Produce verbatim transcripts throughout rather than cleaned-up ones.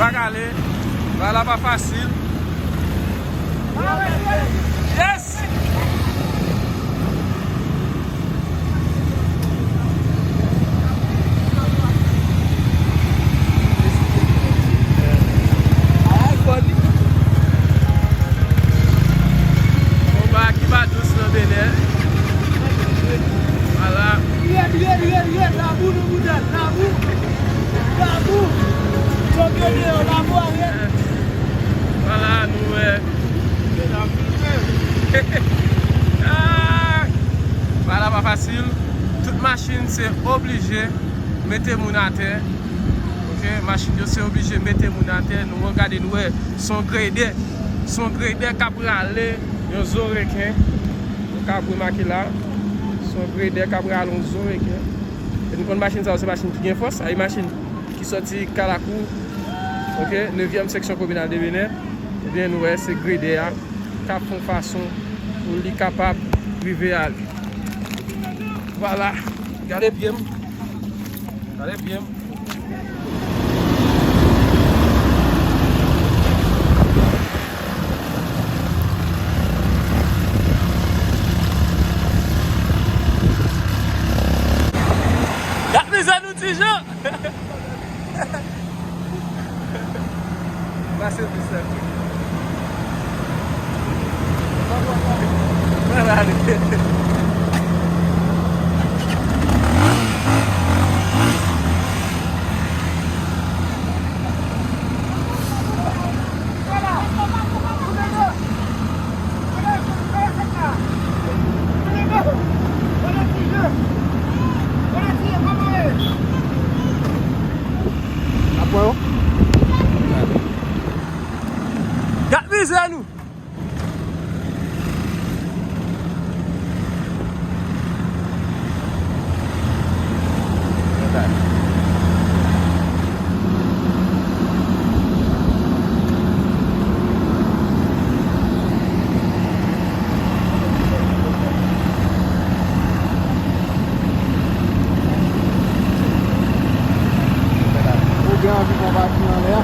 Pa kale, bagay la pa fasil. Yes! Yon bagay ki pa dous nan Benè. Vwala. Ye, ye, ye, ye, labou nan boudèl, labou. Labou. Fòk yo di yo, labou a ye. Vwala, nou wè. Ah! Bagay la pa fasil. Tout machin se oblije mete moun atè. Ok, machin yo se oblije mete moun atè. Nou gade, nou wè, se yon gredè. Se yon gredè k ap rale yon zo reken. Nou ka remake la, se yon gredè k ap rale yon zo reken. E nou konn machin sa yo, se machin ki gen fòs. Ay, machin ki sòti Kalakou, ok, nevyèm seksyon kominal de Benè. Ebyen, nou wè, se gredè a k ap fè yon fason pou li kapab rive ale. Vwala, gade byen m. Gade byen m. Gad mizè nou, Ti Jan! Pase plis la. Mwen la, li. Gad mizè nou! Ou gen anvi pran pati anlè a?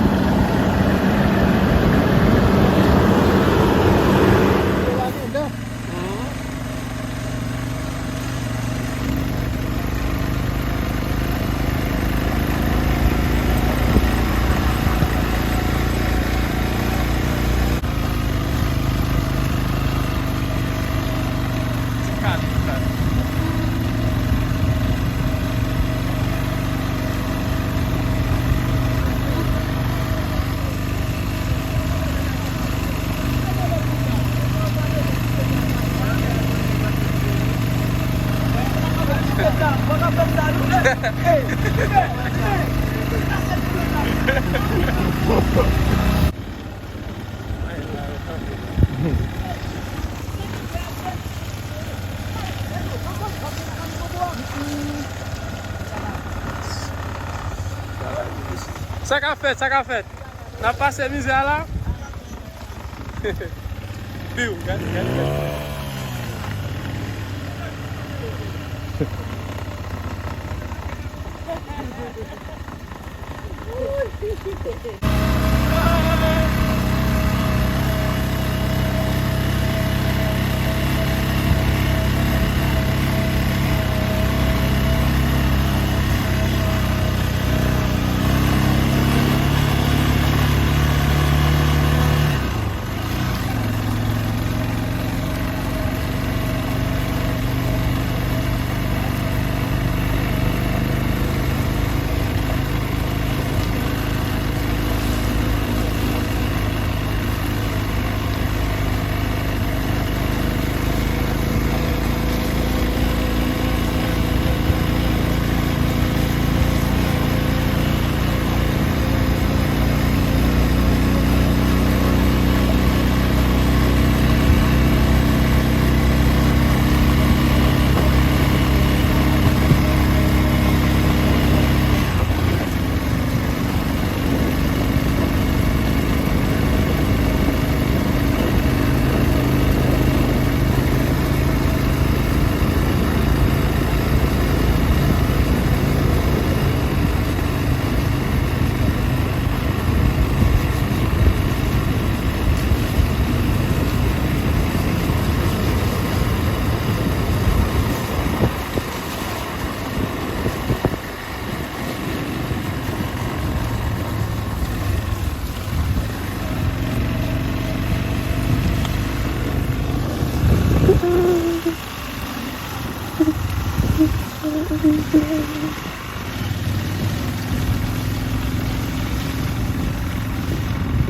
Sa k ap fèt, sa k ap fèt. N ap pase mizè a la. Piw, gade, gade, gade.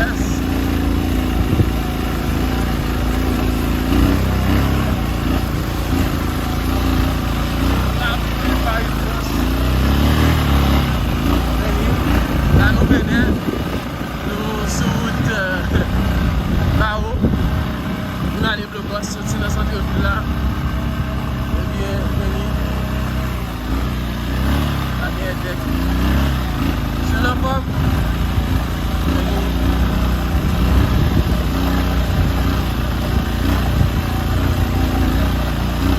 Yes. Lapli Paris Frans. Vini. La nou Benè. Nou sou wout, euh, Bawo. Nou ale Blokòs, soti nan sant vil la. Ebyen, vini. Pa gen tèt. Sou lanfòm.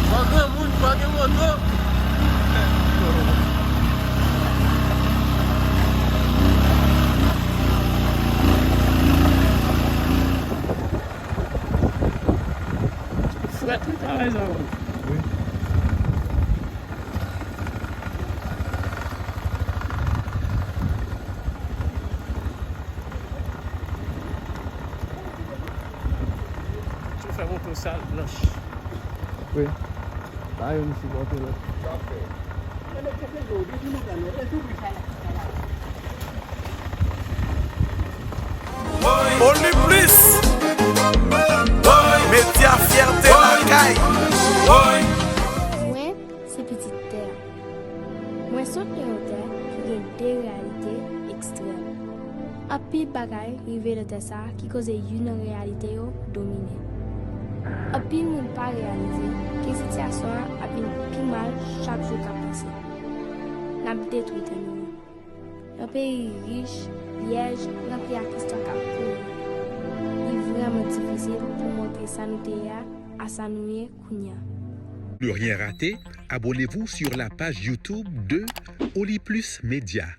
Fò granmoun, fò gen moto. Frèt wi travay sa yo. Wi. Chofè moto sal blanch. Wi. Pa youn sipòte lòt. Oli Plis, medya fyète lakay. Mwen se pitit tè a. Mwen sot nan yon tè ki gen de reyalite ekstrèm. Anpil bagay rive nan tè sa a ki koze youn nan reyalite yo domine. Anpil moun pa reyalize ke sitiyasyon an ap vin pi mal chak jou k ap pase. N ap detwi tè nou an. Yon peyi rich, vyèj, ranpli ak istwa k ap pouri. Li vrèman difisil pou montre sa nou te ye a a sa nou ye kounye a. Ne rien rater, abonnez-vous sur la page YouTube de Oli Plus Média.